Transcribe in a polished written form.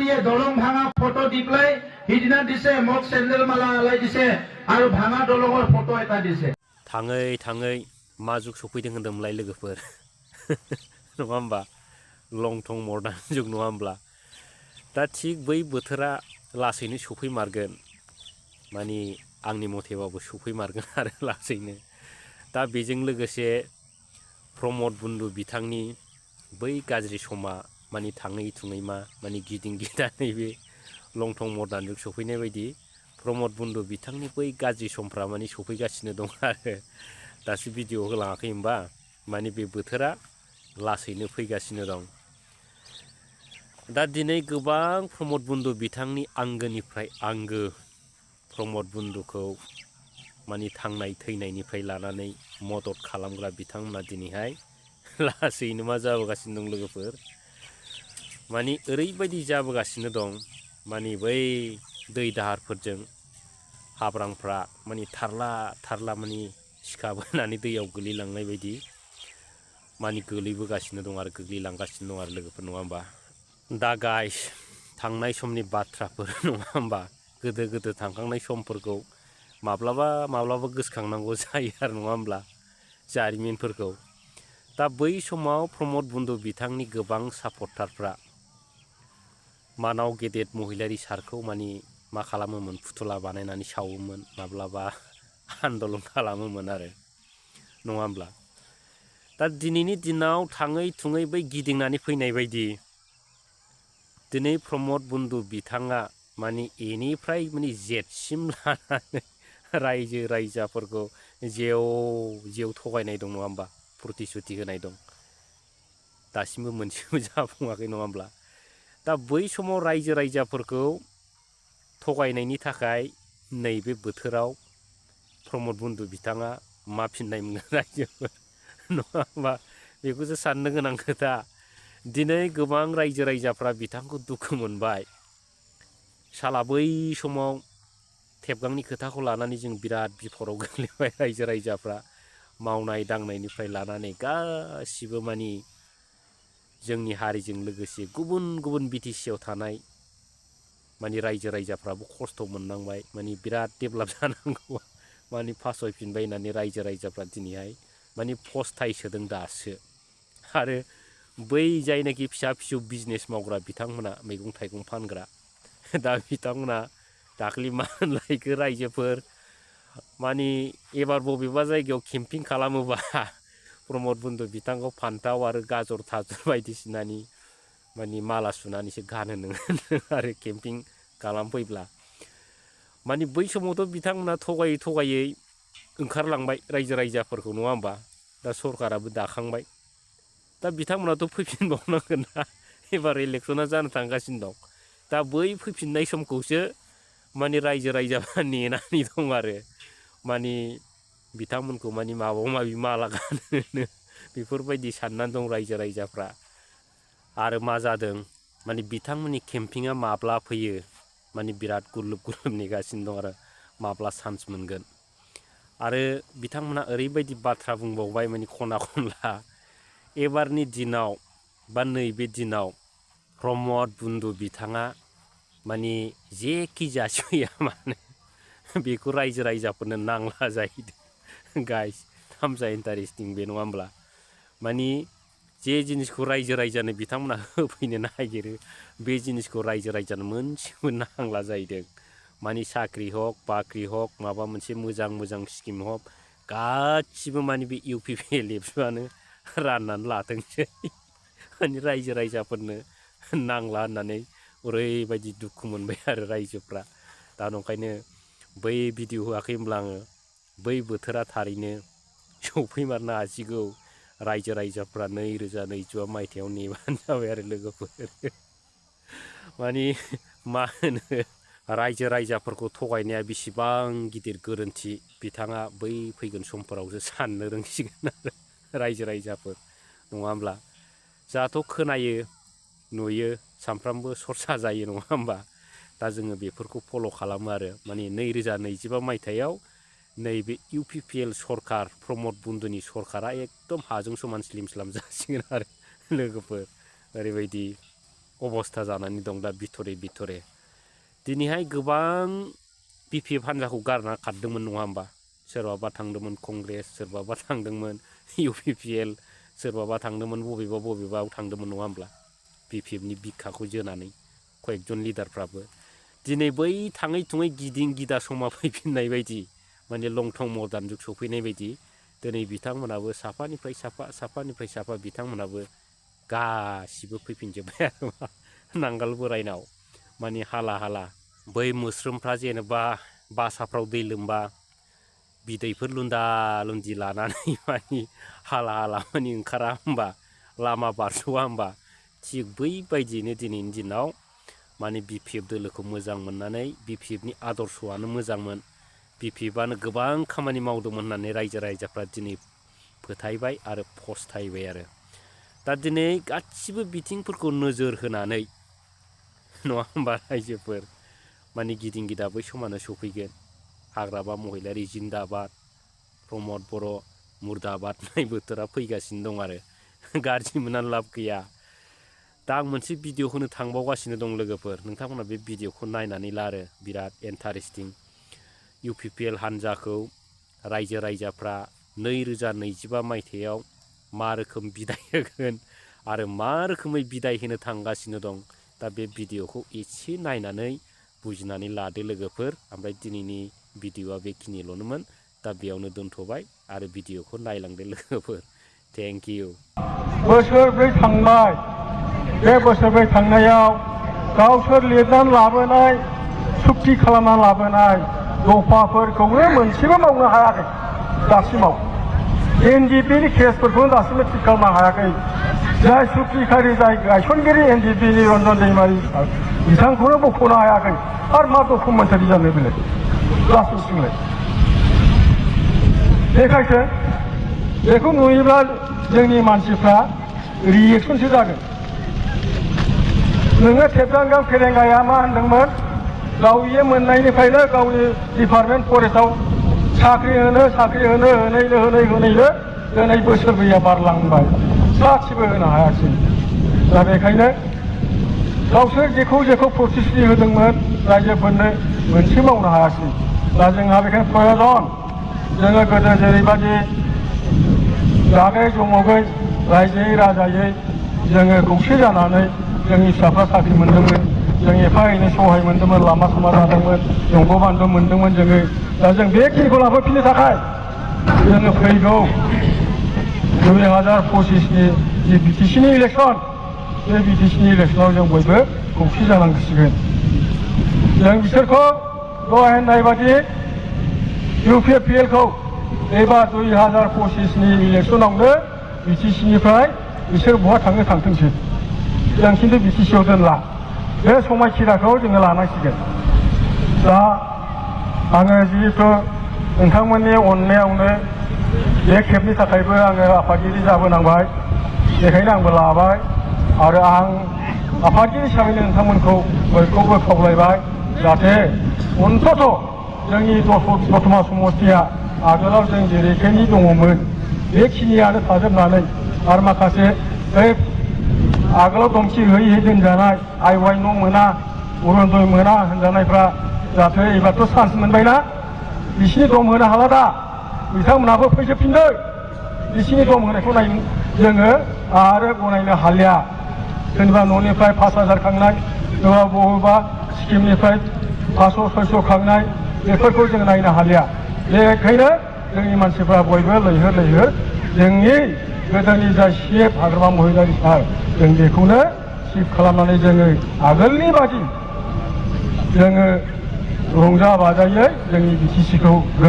ये दलं भाঙा फटो दिप्लाय हिदिना दिसे मक सेन्डेल माला आलाय दिसे आरो भाঙा दलंर फटो एटा दिसे थाङै थाङै मा जुग सफैदों होनदोंमोनलाय लोगोफोर नङा होमबा लंथं मर्दान जुग नङा होमब्ला दा थिग बै बोथोरा लासैनो सफैमारगोन माने आंनि मथेबाबो सफैमारगोन आरो लासैनो दा बेजों लोगोसे प्रमद बुन्दु बिथांनि बै गाज्रि समा माने थाङै थुङै मा माने गिदिं गिदा नैबे लंथं मर्दान जुग सफैनाय बायदि प्रमद बुन्दु बिथांनि बै गाज्रि समफ्रा माने सफैगासिनो दं आरो दासो भिडिअ होलाङाखै होमबा माने बे बोथोरा लासैनो फैगासिनो दं दा दिनै गोबां प्रमद बुन्दु बिथांनि आंगोनिफ्राय आंगो प्रमद बुन्दुखौ माने थांनाय थैनायनिफ्राय लानानै मदद खालामग्रा बिथांमोना दिनैहाय लासैनो मा जाबोगासिनो दं लोगोफोर माने ओरैबायदि जाबोगासिनो दं माने बै दै दाहारफोरजों हाब्रांफ्रा माने थारला थारला माने सिखाबोनानै दैयाव गोलैलांनाय बायदि माने गोलैबोगासिनो दं आरो गोग्लैलांगासिनो दं आरो लोगोफोर नङा होमबा दा गाइस थांनाय समनि बाथ्राफोर नङा होमबा गोदो गोदो थांखांनाय समफोरखौ माब्लाबा माब्लाबा गोसोखांनांगौ जायो आरो नङा होमब्ला जारिमिनफोरखौ दा बै समाव प्रमद बुन्दु बिथांनि गोबां सापर्टारफ्रा मानाव गेदेर महिलारि सारखौ माने मा खालामोमोन फुथुला बानायनानै सावोमोन माब्लाबा आन्दलन खालामोमोन आरो नङा होमब्ला दा दिनैनि दिनाव थाङै थुङै बै गिदिंनानै फैनाय बायदि दिनै प्रमद बुन्दु बिथाङा माने एनिफ्राय माने जेटसिम लानानै रायजो रायजाफोरखौ जेव जेव थगायनाय दं नङा होमबा प्रतिश्रुति होनाय दं दासिमबो मोनसेबो जाफुङाखै नङा होमब्ला दा बै समाव रायजो रायजाफोरखौ थगायनायनि थाखाय नैबे बोथोराव प्रमद बुन्दु बिथाङा मा फिननाय मोनगोन रायजोफोर नङा होमबा बेखौसो साननो गोनां खोथा दिनै गोबां रायजो रायजाफ्रा बिथांखौ दुखु मोनबाय साला बै समाव थेबगांनि खोथाखौ लानानै जों बिराद बिफदाव गोग्लैबाय रायजो रायजाफ्रा मावनाय दांनायनिफ्राय लानानै गासिबो मानि जोंनि हारिजों लोगोसे गुबुन गुबुन बिटिसिआव थानाय माने रायजो रायजाफ्राबो खस्थ' मोननांबाय माने बिराद डेभेलप जानांगौ माने फासयफिनबाय होननानै रायजो रायजाफ्रा दिनैहाय माने फस्थायसोदों दासो आरो बै जायनाखि फिसा फिसौ बिजनेस मावग्रा बिथांमोना मैगं थाइगं फानग्रा दा बिथांमोना दाख्लि मा होनलायखो रायजोफोर माने एबार बबेबा जायगायाव केम्पिं खालामोबा प्रमद बुन्दु बिथांखौ फान्थाव आरो गाजर थाजर बायदिसिनानि माने माला सुनानैसो गानहोनो आरो केम्पिं खालामफैब्ला माने बै समावथ' बिथांमोना थगायै थगायै ओंखारलांबाय रायजो रायजाफोरखौ नङा होमबा दा सरकाराबो दाखांबाय दा बिथांमोनाथ' फैफिनबावनांगोन ना एबार इलेक्सना जानो थांगासिनो दं दा बै फैफिननाय समखौसो माने रायजो रायजाफ्रा नेनानै दं आरो माने बिथांमोनखौ माने माबा माबि माला गानहोनो बेफोरबायदि साननानै दं रायजो रायजाफ्रा आरो मा जादों माने बिथांमोननि केम्पिंआ माब्ला फैयो माने बिराद गुरलुब गुरलुब नेगासिनो दं आरो माब्ला चान्स मोनगोन आरो बिथांमोना ओरैबायदि बाथ्रा बुंबावबाय माने खना खनला एबारनि दिनाव बा नैबे दिनाव प्रमद बुन्दु बिथाङा माने जेखि जासिफैया माने बेखौ रायजो रायजाफोरनो नांला जाहैदों गाइस थामजा इन्टारेस्टिं बे नङा होमब्ला माने जे जिनिसखौ रायजो रायजानो बिथांमोना होफैनो नागिरो बे जिनिसखौ रायजो रायजानो मोनसेबो नांला जाहैदों माने साख्रि हक बाख्रि हक माबा मोनसे मोजां मोजां स्किम हक गासिबो माने बे इउपिपिएलएफआनो राननानै लाथोंसै माने रायजो रायजाफोरनो नांला होननानै ओरैबायदि दुखु मोनबाय आरो रायजोफ्रा दा नंखायनो बै भिडिअ होआखै होमब्ला आङो बै बोथोरा थारैनो सफैमारनो हासिगौ रायजो रायजाफ्रा 2024 मायथाइयाव नेबानो जाबाय आरो लोगोफोर माने मा होनो रायजो रायजाफोरखौ थगायनाया बेसेबां गिदिर गोरोन्थि बिथाङा बै फैगोन समफोरावसो साननो रोंसिगोन आरो रायजो रायजाफोर नङा होमब्ला जाहाथ' खोनायो नुयो सानफ्रामबो सरसा जायो नङा होमबा दा जोङो बेफोरखौ फल' खालामो आरो माने 2025 मायथाइयाव नैबे इउपिपिएल सरकार प्रमद बुन्दुनि सरकारा एकदम हाजों समान स्लिम स्लाम जासिगोन आरो लोगोफोर ओरैबायदि अबस्था जानानै दं दा बिथरे बिथरे दिनैहाय गोबां बिपिएफ हान्जाखौ गारना खारदोंमोन नङा होमबा सोरबाबा थांदोंमोन कंग्रेस सोरबाबा थांदोंमोन इउपिपिएल सोरबाबा थांदोंमोन बबेबाव थांदोंमोन नङा होमब्ला बिपिएफनि बिखाखौ जोनानै कয়েকজন लिडारफ्राबो दिनै बै थाङै थुङै गिदिं गिदा समा फैफिननाय बायदि माने लंथं मदार्न जुग सफैनाय बायदि दिनै बिथांमोनाबो साफानिफ्राय साफा बिथांमोनाबो गासिबो फैफिनजोब्बाय आरो नांगाल बोरायनाव माने हाला बै मोस्रोमफ्रा जेनेबा बासाफ्राव दै लोमबा बिदैफोर लुन्दा लुन्दि लानानै माने हाला माने ओंखारा होमबा लामा बारस'आ होमबा थिग बैबायदियैनो दिनैनि दिनाव माने बिपिएफ दोलोखौ मोजां मोननानै बिपिएफनि आदर्शआनो मोजांमोन बिपिएफआनो गोबां खामानि मावदोंमोन होननानै रायजो राजाफ्रा दिनै फोथायबाय आरो फस्थायबाय आरो दा दिनै गासिबो बिथिंफोरखौ नोजोर होनानै नङा होमबा रायजोफोर माने गिदिं गिदा बै समानो सफैगोन हाग्राबा महिलारि जिन्दाबाद प्रमद बर' मुर्दाबाद नाय बोथोरा फैगासिनो दं आरो गाज्रि मोननानै लाब गैया दा आं मोनसे भिडिअ होनो थांबावगासिनो दं लोगोफोर नोंथांमोना बे भिडिअखौ नायनानै ला आरो बिराद इन्टारेस्टिं इउपिपिएल हान्जाखौ रायजो राजाफ्रा 2025 मायथाइयाव मा रोखोम बिदाय होगोन आरो मा रोखोमै बिदाय होनो थांगासिनो दं दा बे भिडिअखौ एसे नायनानै बुजिनानै लादो लोगोफोर ओमफ्राय दिनैनि भिडिअआ बेखिनिल'नोमोन दा बेयावनो दोनथ'बाय आरो भिडिअखौ नायलांदो लोगोफोर थेंक इउ बोसोरब्रै थांबाय बे बोसोरब्रै थांनायाव गावसोर लिरनानै लाबोनाय सुक्ति खालामनानै लाबोनाय दफाफोरखौनो मोनसेबो मावनो हायाखै दासिमाव एनडिपिनि केसफोरखौनो दासिमबो थिग खालामनो हायाखै जाय सुक्तिखारि जाय गायसनगिरि एनडिपिनि रन्जन दैमारि बिथांखौनो बख'नो हायाखै आरो मा डकुमेन्टारि जानो बेलाय लास्टसिमलाय बेखायसो बेखौ नुयोब्ला जोंनि मानसिफ्रा रिएक्सनसो जागोन नोङो थेबगांगां फेरेंगाया मा होनदोंमोन गाव इयो मोननायनिफ्रायनो गावनि डिपार्टमेन्ट फरेस्टआव साख्रि होनो होनैनो दिनै बोसोरब्रैया बारलांबाय सासेबो होनो हायाखिसै दा बेखायनो गावसोर जेखौ प्रतिश्रुति होदोंमोन रायजोफोरनो मोनसे मावनो हायाखिसै दा जोंहा बेखायनो प्रयजन जोङो गोदो जेरैबायदि जागै जमगै रायजोयै राजायै जोङो खौसे जानानै जोंनि फिसाफ्रा साख्रि मोन्दोंमोन जों एफा एनै सहाय मोन्दोंमोन लामा सामा जादोंमोन दंग' बान्दो मोन्दोंमोन जोङो दा जों बेखिनिखौ लाबोफिननो थाखाय जोङो फैगौ 2025नि जि बिटिसिनि इलेक्सन बे बिटिसिनि इलेक्सनाव जों बयबो खौसे जानांसिगोन जों बिसोरखौ दहाय होननाय बादि इउपिपिएलखौ एबार 2025नि इलेक्सनावनो बिटिसिनिफ्राय बिसोर बहा थांथोंसै जों खिन्थु बिटिसिआव दोनला बे समायखिराखौ जोङो लानांसिगोन दा आङो जिहेतु नोंथांमोननि अननायावनो बे खेबनि थाखायबो आङो आफादगिरि जाबोनांबाय बेखायनो आंबो लाबाय आरो आं आफादगिरि हिसाबैनो नोंथांमोनखौ बयखौबो खावलायबाय जाहाथे अन्तत जोंनि दतमा समष्टिया आगोलाव जों जेरैखायनि दङमोन बेखिनियानो थाजोबनानै आरो माखासे बै आगोलाव धमखि होयै दोनजानाय आइवाइ न' मोना अरुनदय मोना होनजानायफ्रा जाहाथे एबारथ' चान्स मोनबायना बिसिनि दम होनो हाला दा बिथांमोनहाबो फैजोबफिनदो बिसिनि दम होनायखौ जोङो आरो गनायनो हालिया सोरनिबा न'निफ्राय 5,000 खांनाय सोरबा बबेबा स्किमनिफ्राय 500-600 खांनाय बेफोरखौ जों नायनो हालिया बेखायनो जोंनि मानसिफ्रा बयबो लैहोर जोंनि गोदोनि जा चिफ हाग्रामा महिलारि सार जों बेखौनो चिफ खालामनानै जोङो आगोलनि बादि जोङो रंजा बाजायै जोंनि बिटिसिखौ